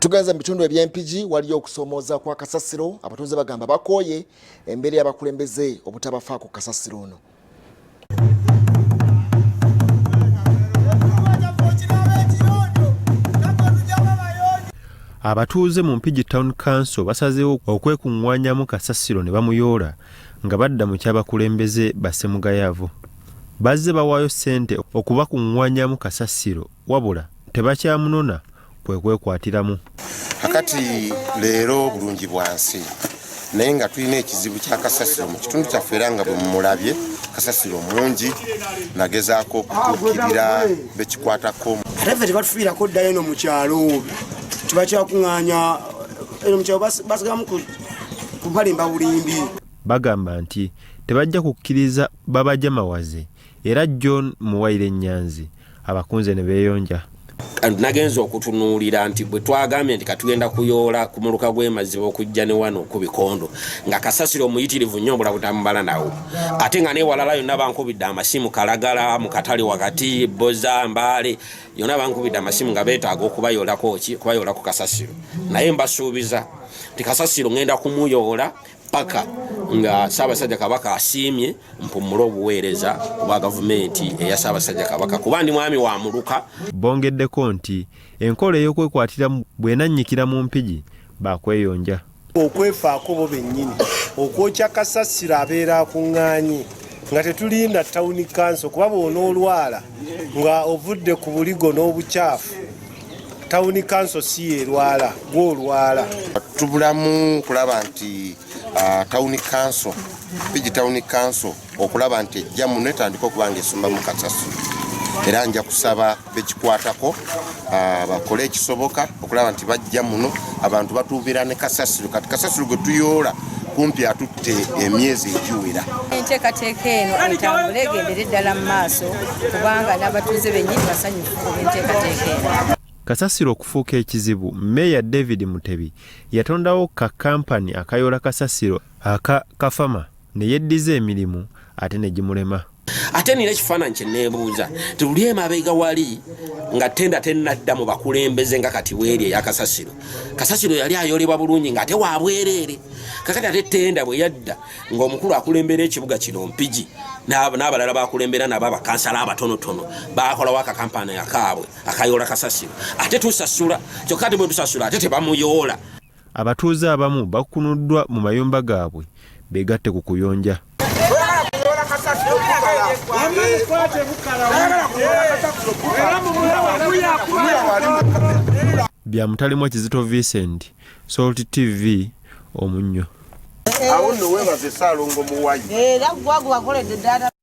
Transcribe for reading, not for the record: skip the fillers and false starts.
Tugenze mu bitundu eby'Empigi, waliyo okusoomooza kwa kasasiro. Abatuuze bagamba bakooye embeera y'abakulembeze obutabafaako kasasiro ono. Abatuuze mu Mpigi Town Council basazeewo okwekuŋŋwanyamu kasasiro ne bamuyoola nga badda mu ky'abakulembeze bassemugayaavu. Bazze bawaayo ssente okubakuŋŋwanyamu kasasiro wabula tebakyamunona kwe kwekwatiramu. Kakati leero bulungi bwansi, naye nga tulina ekizibu kya kasasiro mu kitundu kyaffe, era nga bwe mumulabye kasasiro mungi. Nagezaako okutuukirira bekikwatako. Ate ffe tebatufiirako ddayo eno mu kyalo, tebakyakuŋŋaanya eno mu kyalo, basigamu kubalimba bulimbi. Bagamba nti tebajja kukkiriza babajamawaze, era John Muwaire Nyanzi abakunze ne beeyonja. Nagenza okutunuulira nti bwe twagambye nti katugenda kuyoola ku muluka gw'emaziba okujja ne wano ku bikondo, nga kasasiro omuyitirivu nnyo obula butamubala nawo, ate nga newalala yonna bankubidde amasimu, Kalagala, mu katale wakati, Boza, Mbaale, yonna bankubidde amasimu nga beetaaga okubayoolako ki, kubayoolako kasasiro. Naye mbasuubiza nti kasasiro ngenda kumuyoola paka nga Ssaabasajja Kabaka asiimye mpummule obuweereza obwa gavumenti eya Ssaabasajja Kabaka, kuba ndi mwami wa muluka. Bongeddeko nti enkola ey'okwekwatiramu bw'enannyikira mu Mpigi baakweyonja. Okwefaako bo bennyini okwokya kasasiro abeera akuŋŋaanye nga tetulinda tawuni kanso, kuba bw'onoolwala nga ovudde ku buligo n'obukyafu, tawuni kanso si yeerwala, gw'olwala. Tubulamu kulaba nti tawuni kanso, Mpigi Tawuni Kanso, okulaba nti ejja muno etandika okuba nga esombamu kasasiro, era nja kusaba bekikwatako bakole ekisoboka okulaba nti bajja muno. Abantu batuubira ne kasasiro, kati kasasiro gwe tuyoola kumpi atutte emyezi egiwera. Enteekateeka eno etambule egendere ddala mu maaso, kubanga n'abatuuze bennyini basanyufu olw'enteekateeka eno. Kasasiro okufuuka ekizibu, Meeya David Mutebi yatondawo ka kampani akayoola kasasiro aka Kafama ne yeddiza emirimu ate ne gimulema. Ate nina ekifaananyi kye neebuuza nti luli emabega wali nga tenda tennadda mu bakulembeze nga kati bweri eya kasasiro, kasasiro yali ayolebwa bulungi ng'ate wa bwereere. Kakati ate tenda bwe yadda ng'omukulu akulembera ekibuga kino Mpigi n'abalala bakulembera nabo abakansala abatonotono bakolawo akakampani akaabwe akayoola kasasiro, ate tusasula, kyokka ate bwe tusasula ate tebamuyoola. Abatuuze abamu bakunuddwa mu mayumba gaabwe beegatte ku kuyonja. Bya Mutalemwa Kizito Vincent, Salt TV, Omunnyo. Awo nno weebaze Ssaalongo Muwayi. Era gwa gwakoledde ddala.